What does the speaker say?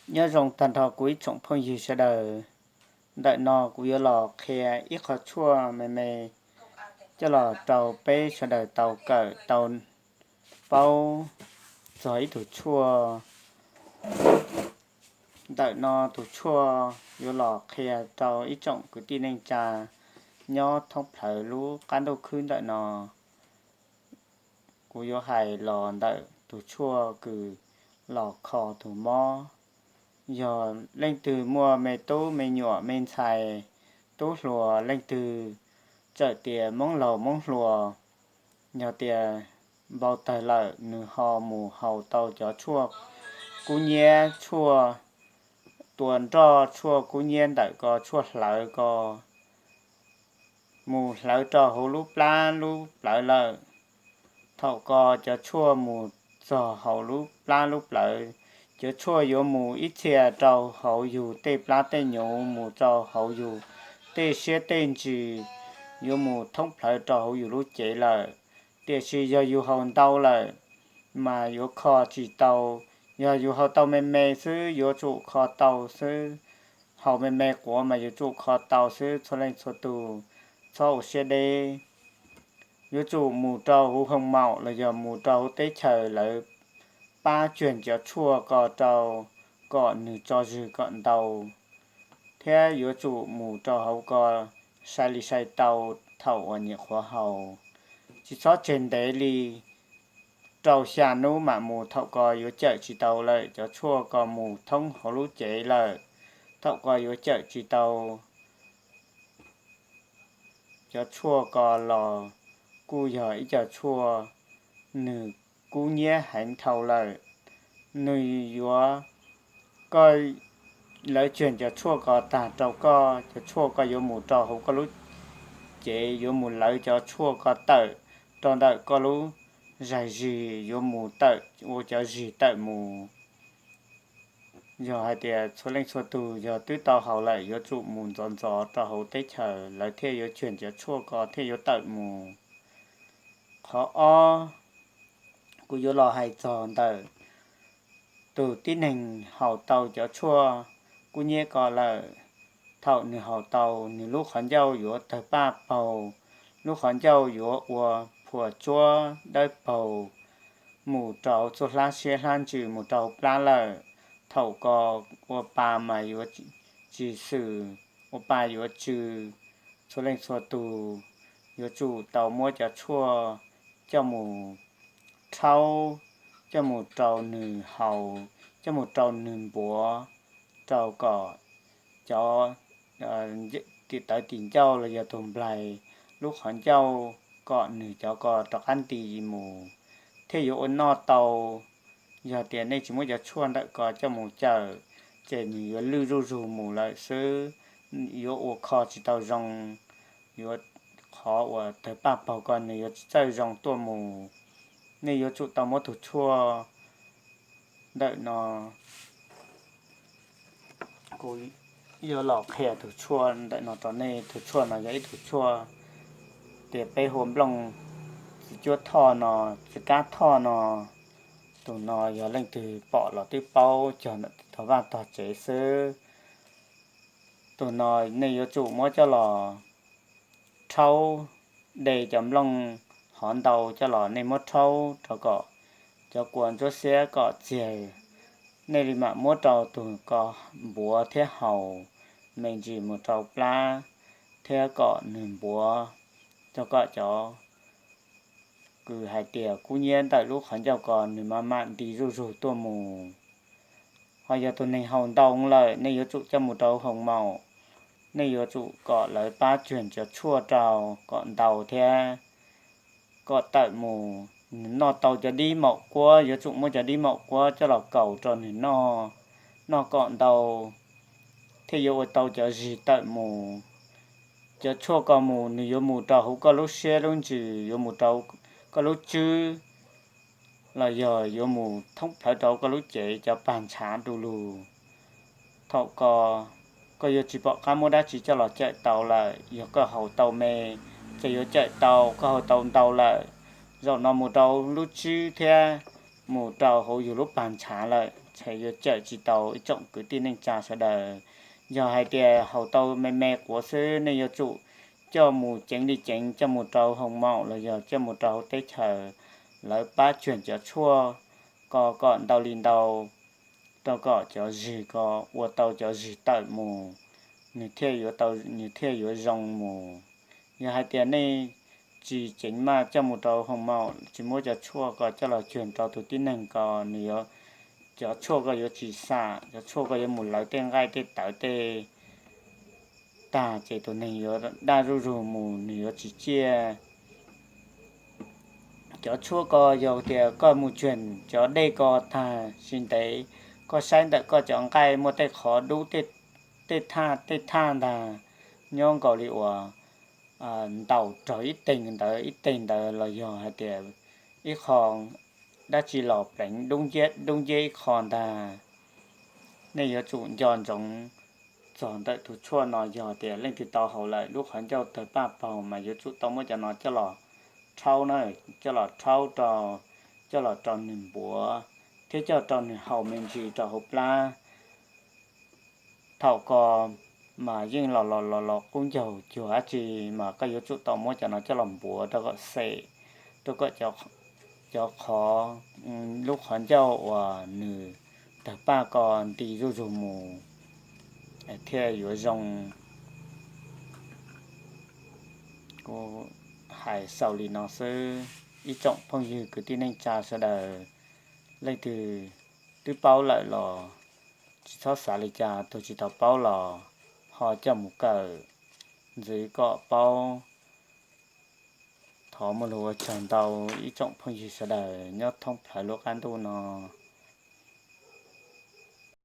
Nyob zoo tag nrho kuv ib tsoom phooj ywg sawv daws. Ntawm no kuv yuav los qhia ib qho tshuaj me me coj los rau peb sawv daws tau kawm tau paub txog ib tug tshuaj. Ntawm no tus tshuaj yuav los qhia rau ib tsoom kwv tij neej tsa nyob thoob plawg lub qab ntuj khwb ntawm no. Kuv yuav hais los ntawm tus tshuaj kws los kho tus mob. Yog leej twg muaj me tub me nyuam me ntxhais tub hluas leej twg txawm tias moob laug moob hluas, yog tias npau tawg lawm nws ho mus haus tau cov tshuaj kub nyiab, tshuaj tua nroj, tshuaj kub nyiab ntawm ko, tshuaj hlawv ko, mus hlawv rau hauv lub plab lub plawv lawm. Thaum ko cov tshuaj mus txog hauv lub plab lub plawv, cov tshuaj yuav mus ib txhia rau hauv yus tej plab tej nyuv, mus rau hauv yus tej siab tej ntsws, yuav mus thoob plawv rau hauv yus lub cev lawm. Tiam sis yog yus haus ntau lawm mas yuav kho tsis tau. Yog yus haus tau me me xwb yuav tsum kho tau xwb. Haus me me quav mas yuav tsum kho tau xwb. Txhua leej txhua tus txhob ua siab deb. Yuav tsum mus rau hauv hoo maum los yog mus rau hauv teb chaws lawv pab cuag cov tshuaj ko rau kom nws tso zwg kom ntau, thiab yuav tsum mus rau hauv ko sai li sai tau thaum uas nyuam qhuav haus. Tsis txhob tseg ntev li, rau xya hnub mam mus, thaum ko yuav cawm tsis tau lawm, cov tshuaj ko mus thoob hauv lub cev lawm, thaum ko yuav cawm tsis tau. Cov tshuaj ko los kuj yog ib co tshuaj nws kub nyiab heev dhau lawm. Nws yuav, koj, lawv cuag cov tshuaj ko tag rau koj, cov tshuaj ko yuav mus rau hauv koj lub cev, yuav mus lawv cov tshuaj ko tawm rau ntawm koj lub zais zis, yuav mus tawm ua cov zis tawm mus. Yog hais tias txhua leej txhua tus yog twb tau haus lawm yuav tsum mus ntxov ntxov rau hauv teb chaws lawv thiaj yuav cuag cov tshuaj ko thiaj yuav tawm mus. Qhov ob, kuv yuav los hais txog ntawm tus tib neeg haus tau cov tshuaj kub nyiab ko lawm. Thaum nws haus tau, nws lub qhov ncauj yuav tawg paj paug, lub qhov ncauj yuav ua phuam tsuab dawb paug, mus rau txuj hlab siab hlab ntsws, mus rau plab lawm. Thaum ko ua pa mas yuav tsis xwm, ua pa yuav tsw. Txhua leej txhua tus yuav tsum tau muab cov tshuaj coj mus rhaub, coj mus rau nws haus, coj mus rau nws npuav, rau kom cov tim tawv tim ncauj los yog tus nplaig lub qhov ncauj kom nws cov ko rov qab nti mus, thiaj yuav ua noj tau. Yog tias nej tsis muab cov tshuaj ntawm ko coj mus cawm, ces nws yuav lwj zuj zus mus lawm xwb, yuav ua kho tsis tau zoo, yuav, qhov uas tawg paj paug ko nws yuav tsis txawj zoo tuaj mus. Nej yuav tsum tau muab tus tshuaj ntawm no, kuv yuav los qhia tus tshuaj ntawm no rau nej. Tus tshuaj no yog ib tug tshuaj tias peb hu ua nplooj txiv cuab thoj no, txiv kab thoj no. Tus no yog leej twg pom los twb paub, cog ntawm tog vaj tog tsev xwb. Tus no nej yuav tsum muab coj los rhaub, de cov nplooj hov ntau coj los nej muab rhaub rau kom cov kua ntsuab xiab kom txiag. Nej li mam muab rau tus ko npuav thiab haus me ntsis mus rau plab, thiab kom nws npuav rau kom cov kws hais tias kub nyiab ntawm lub qhov ncauj ko nws mam mam nti zuj zus tuaj mus. Ho yog tus neeg haus ntau lawm, nej yuav tsum coj mus rau hoo maum, nej yuav tsum kom lawv pab cuag cov tshuaj rau kom ntau thiab kom tawm mus. Nws noj tau cov dib maum kuab, yuav tsum muab cov dib maum kuab coj los kaus rau nws noj, noj kom ntau thiaj yuav ua tau cov zis tawm mus. Cov tshuaj ko mus nws yuav mus rau hauv koj lub siab lub ntsws, yuav mus rau koj lub tswb, los yog yuav mus thoob plawv rau koj lub cev cov pag ntshav du lug. Thaum ko koj yuav tsis pom qab muab dab tsi coj los cawm tau lawm. Yog koj haus tau me, ces yuav cawm tau. Koj haus tau ntau lawm, zaum no mus rau lub tswb thiab mus rau hauv yus lub pag ntshav lawm, txhais yuav cawm tsis tau ib tsoom kwv tij neej tsa sawv daws. Yog hais tias haus tau me me quav xwb, nej yuav tsum coj mus ceev li ceev, coj mus rau hoo maum los yog coj mus rau hauv teb chaws, lawv pab cuag cov tshuaj ko kom ntau li ntau, rau kom cov zig ko ua tau cov zig tawm mus, nws thiaj yuav tau, nws thiaj yuav zoo mus. Yog hais tias nej tsis ceev maj coj mus rau hoo maum, tsis muab cov tshuaj ko coj los cuag rau tus tib neeg ko, nws yuav, cov tshuaj ko yuav tsis xam, cov tshuaj ko yuav mus lawv tej nqaij tej tawv tej tag, ces tus neeg yuav daj zuj zus mus, nws yuav tsis ciaj. Cov tshuaj ko yog tias koj mus cuag cov dej ko tag sim ntev, koj saib ntawm koj cov nqaij muaj tej qhov dub tej thaj tej thaj ntag, nyob nkaus li uas ntaus raug ib teg ntawd ib teg ntawd los yog hais tias ib qho dab tsi los pleev dub nciab ib qho ntag. Nej yuav tsum nco ntsoov txog ntawm tus tshuaj no, yog tias leej twg tau haus lawm lub qhov ncauj tawg paj paug mas yuav tsum tau muab cov no coj los rhaub na, coj los rhaub rau, coj los rau nws npuav thiab coj rau nws haus me ntsis rau hauv plab. Thaum ko mas yeej los los los los qub ncaug cuag dab tsi, mas koj yuav tsum tau muab cov no coj los npuav rau kom xem, rau kom cov qhov, lub qhov ncauj uas nws tawg paj ko nti zuj zus mus thiaj yuav zoo. Kuv hais xaus li no xwb, ib tsoom phooj ywg kwv tij neej tsa sawv daws, leej twg twb paub lawm los tsis txhob xav li cas, tus tsis tau paub los ho coj mus kawm ntxiv kom paub. Thov muaj lus ua tsaug ntau ib tsoom phooj ywg sawv daws nyob thoob plaws lub qab ntuj no.